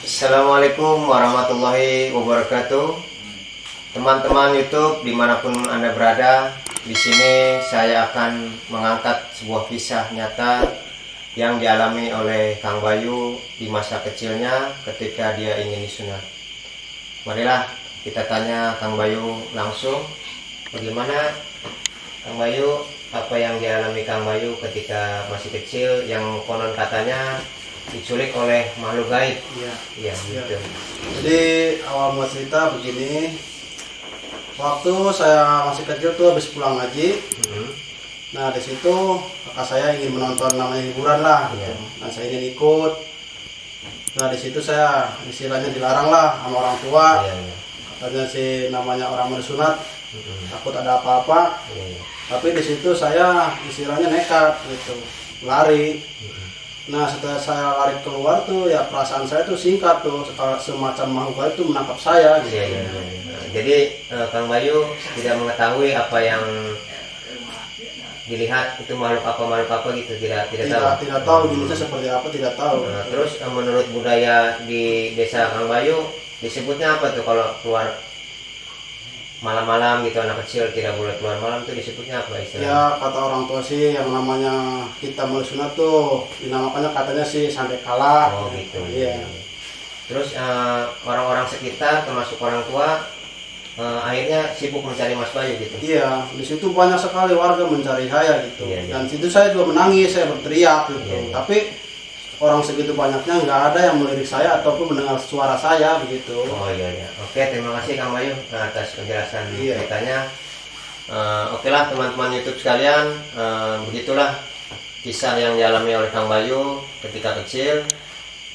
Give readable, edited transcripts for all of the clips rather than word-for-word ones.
Assalamualaikum warahmatullahi wabarakatuh. Teman-teman YouTube dimanapun Anda berada, di sini saya akan mengangkat sebuah kisah nyata yang dialami oleh Kang Bayu di masa kecilnya ketika dia ingin disunat. Marilah kita tanya Kang Bayu langsung, bagaimana Kang Bayu, apa yang dialami Kang Bayu ketika masih kecil yang konon katanya diculik oleh makhluk gaib. Iya. Iya, gitu. Jadi awal mula cerita begini. Waktu saya masih kecil tuh habis pulang ngaji. Nah, di situ kakak saya ingin menonton namanya hiburan lah gitu. Iya. Nah, saya ingin ikut. Nah, di situ saya istilahnya dilarang lah sama orang tua. Iya. Katanya si namanya orang mau disunat, takut ada apa-apa. Iya. Tapi di situ saya istilahnya nekat gitu, lari. Nah, setelah saya lari keluar tuh ya perasaan saya tuh singkat tuh, semacam makhluk gaib tuh menangkap saya gitu. Iya. Nah, jadi Kang Bayu tidak mengetahui apa yang dilihat itu makhluk apa gitu, tidak tahu. Tidak tahu jenisnya seperti apa, tidak tahu. Nah, terus menurut budaya di desa Kang Bayu disebutnya apa tuh kalau keluar malam-malam gitu, anak kecil tidak boleh keluar malam tuh disebutnya apa istilahnya? Ya kata orang tua sih yang namanya kita mau sunat tuh dinamakannya katanya sih sandekala. Oh gitu. Iya. Terus orang-orang sekitar termasuk orang tua akhirnya sibuk mencari Mas Bayu gitu. Iya, di situ banyak sekali warga mencari saya gitu. Iya. Dan situ saya juga menangis, saya berteriak gitu. Iya. Tapi orang segitu banyaknya nggak ada yang melirik saya ataupun mendengar suara saya begitu. Oh iya. Oke, terima kasih Kang Bayu atas penjelasan ceritanya. Oke lah teman-teman YouTube sekalian, begitulah kisah yang dialami oleh Kang Bayu ketika kecil.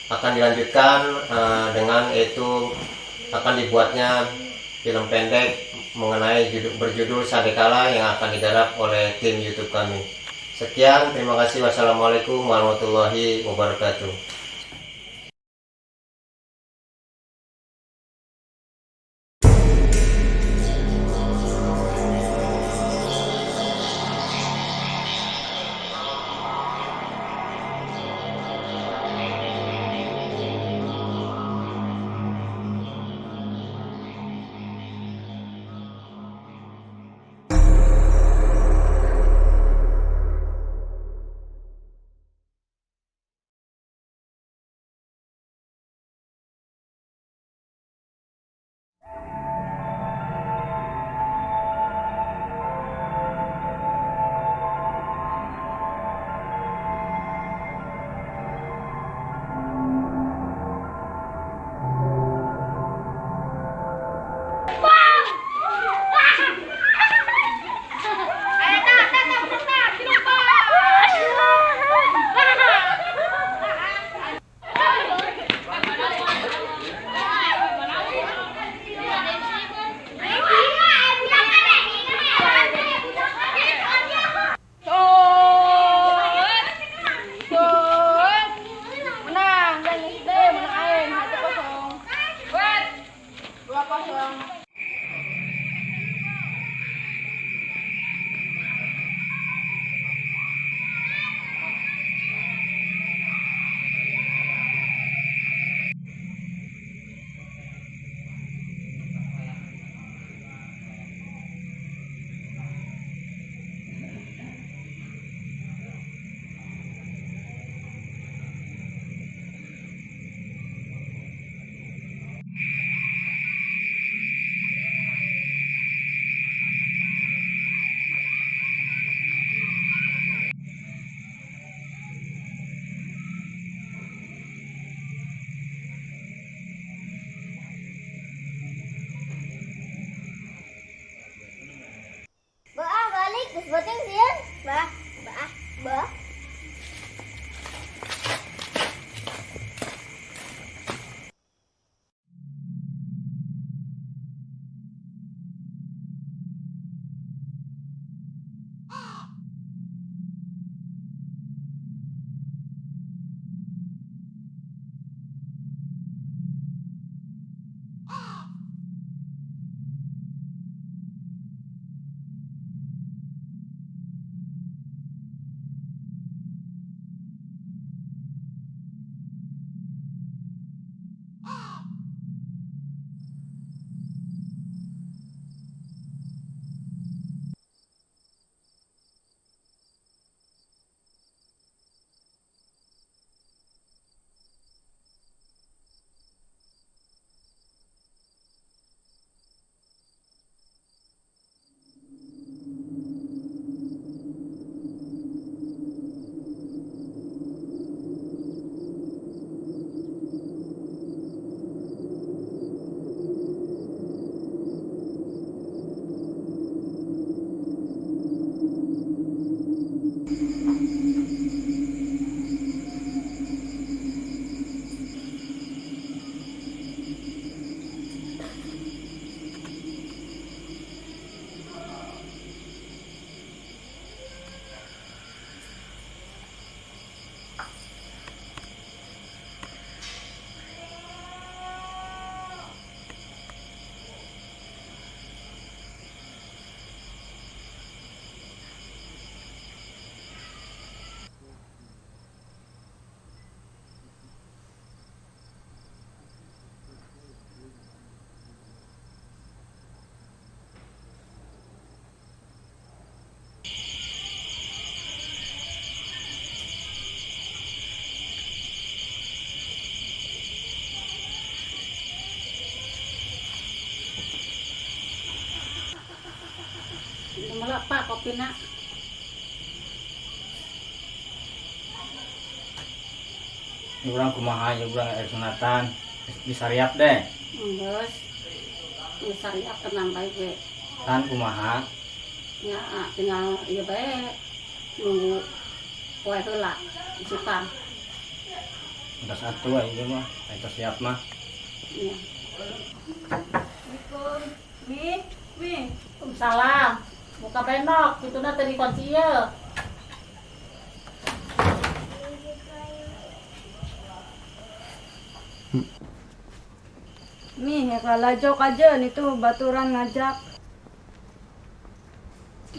Akan dilanjutkan dengan itu akan dibuatnya film pendek mengenai berjudul Sandekala yang akan digarap oleh tim YouTube kami. Sekian, terima kasih. Wassalamualaikum warahmatullahi wabarakatuh. Mangga, Pak, kopina. Urang kumaha ya, urang rek sunatan. Disariap deh. Geus. Geus sariap, tenang bae ge. Tan kumaha? Ya, tinggal ieu bae nunggu poe heula isukan. Udah satu aja mah, itu siap mah. Iya. Assalamualaikum. Mi, Mi. Waalaikumsalam. Buka benok, pituna teu dikunci ieu. Mi, rek lalajo kajeun itu baturan ngajak.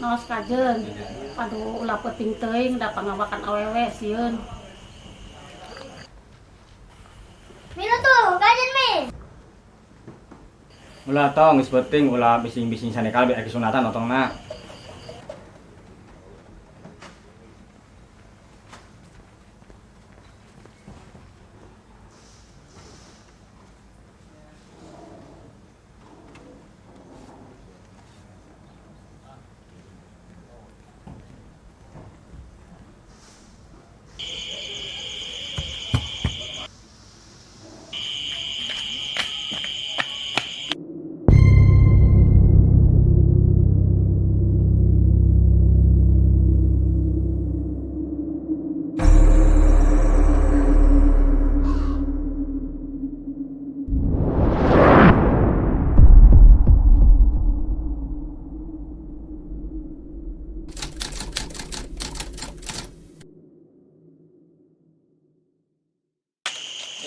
Naos kajeun? Aduh, ulah penting teuing da pangawakan awewe sieun. Milo tuh, kajeun, Mi. Ulah tong geus penting ulah bising-bising sanekal biar sunatan otongna.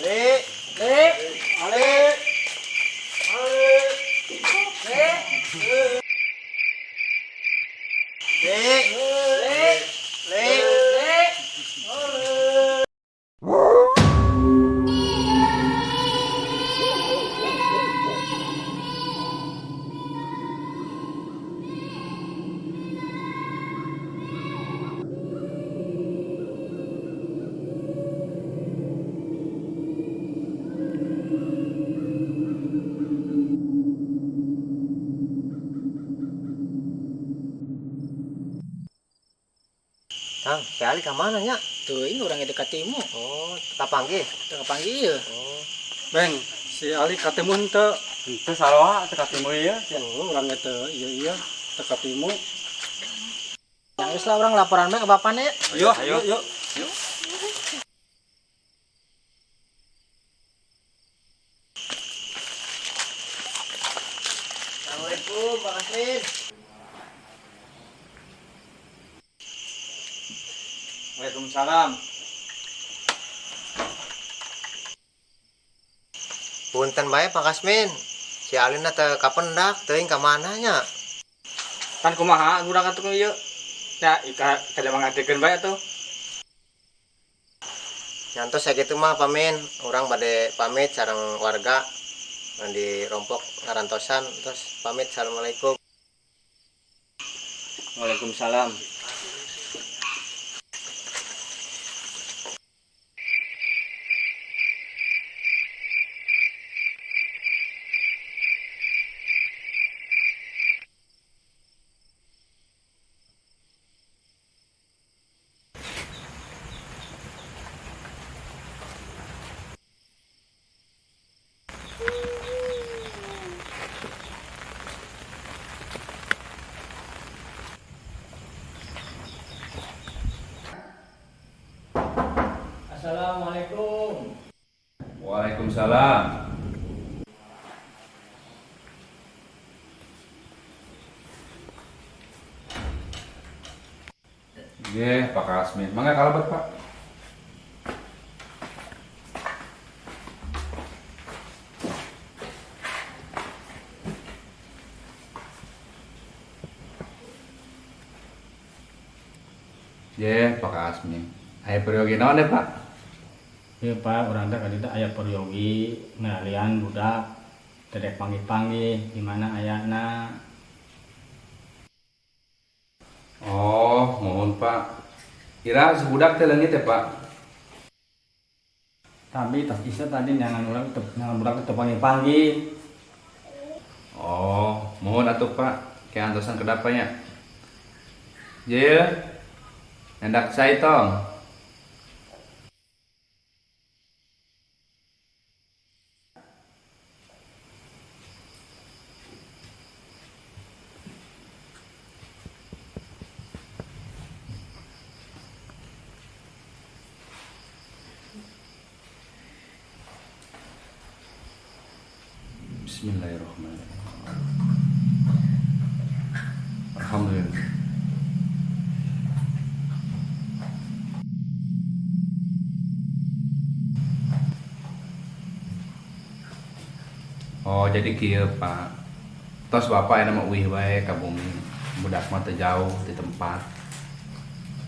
Li, Li, Ali, Ali, Li, Li, Li, Li, Li. Kang, si Ali ka mana nya? Teuing, urang ge katimu. Oh, kapanggih. Teu kapanggih ieu. Oh. Beng, si Ali katemu henteu? Henteu saroha teu katimu ieu. Oh, urang ge teu ieu ieu teu katimu. Yang geus lah, urang laporan bae ke bapana ya. Ayo, ayo, yuk. Assalamualaikum, Pak Kasmin. Waalaikumsalam. Punten bae, Pak Kasmin. Si Alina teu kapendak, teuing ka mana nya? Kan kumaha urang atuh ieu? Ya, ika kada mangartikeun bae atuh. Nyantos sakitu mah, Pak Min. Urang bade pamit sareng warga di rompok ngarantosan, terus pamit, assalamualaikum. Waalaikumsalam. Assalamualaikum. Waalaikumsalam. Nggih, Pak Kasmin. Mangga kalebet, Pak. Nggih, Pak Kasmin. Aya peryogi naon deh, Pak? Ieu, Pak, urang teh kaditu aya peryogi ngalian budak teu dek panggih-panggih di mana ayana. Oh, mohon, Pak. Ira si budak teh leungit ya, Pak? Tapi tas isa tadi nyangan urang teu nyangan budak teu panggih-panggih. Oh, mohon atuh, Pak. Kayak antosan kedapanya. Ye. Nyandak cai tong. Bismillahirrahmanirrahim. Alhamdulillah. Oh, jadi kieu, Pak. Tos bapak aya mah uih wae ka bumi. Budak mah teu jauh di tempat.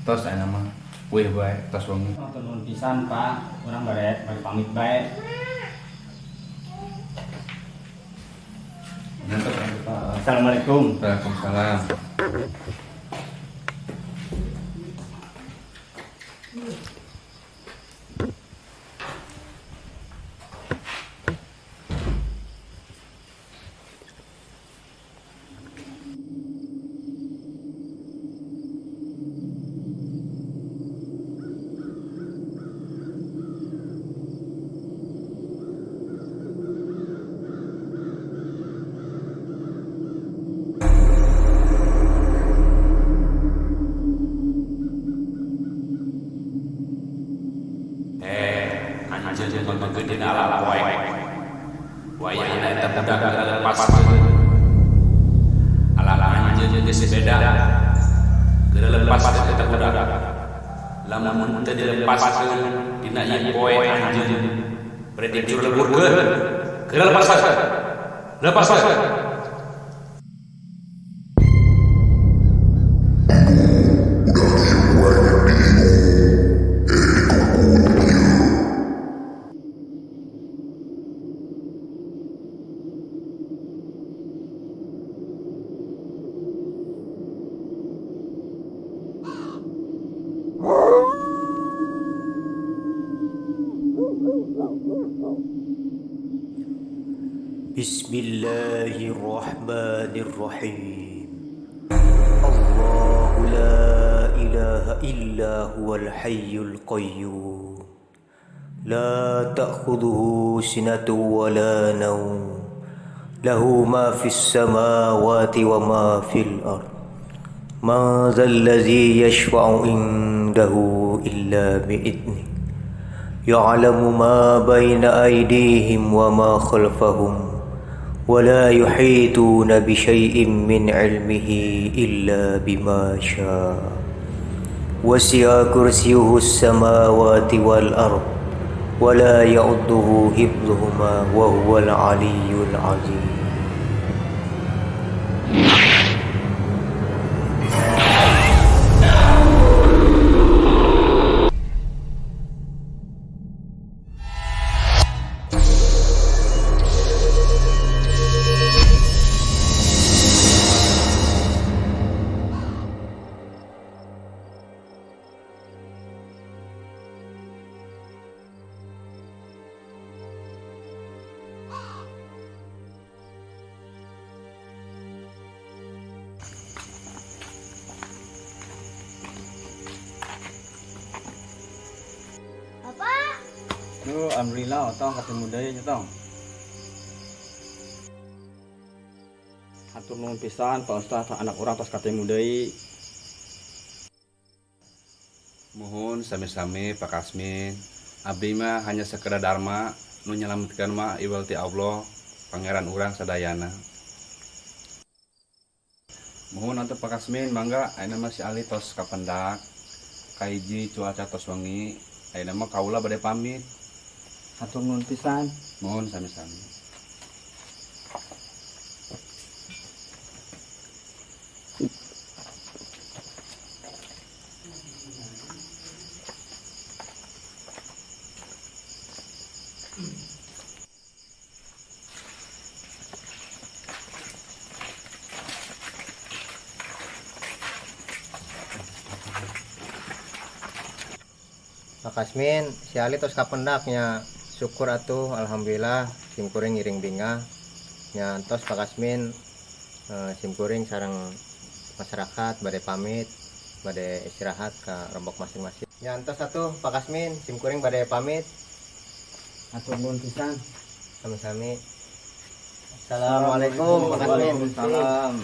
Tos aya mah uih wae tos wengi. Oh, nuhun pisan, Pak. Urang bade bari pamit bae. Assalamualaikum. Waalaikumsalam. Bismillahirrahmanirrahim. Allahu la ilaha illa huwal hayyul qayyum. La ta'khudhuhu sinatun wa la nawm. Lahu ma fis samawati wa ma fil ard. Man dhal ladzi yashfa'u indahu illa bi'idnih. Ya'lamu ma baina aydihim wa ma khalfahum. ولا يحيطون بشيء من علمه إلا بما شاء وسع كرسيه السماوات والأرض ولا يؤوده حفظهما وهو العلي العظيم. Duh, alhamdulillah otong ketemu deui nya tong. Hatur nuhun pisan Pak Ustaz, anak urang tos ketemu deui. Mohon sami-sami Pak Kasmin. Abdi mah hanya sekedar dharma nu nyalametkeun mah iwal ti Allah, pangeran urang sadayana. Mohon atuh Pak Kasmin mangga ayeuna mah si Ali tos kapendak. Kahiji cuaca tos wengi, ayeuna mah kaula bade pamit. Hatur nuhun pisan. Mohon sami-sami. Pak Kasmin, si Ali tos kapendaknya. Syukur atuh, alhamdulillah simkuring ngiring bingah. Nya tos Pak Kasmin, simkuring sareng masyarakat bade pamit. Bade istirahat ke rombok masing-masing. Ya, entos atuh Pak Kasmin, sim kuring bade pamit. Hatur nuhun pisan. Sami-sami. Assalamualaikum, Pak Kasmin. Waalaikumsalam.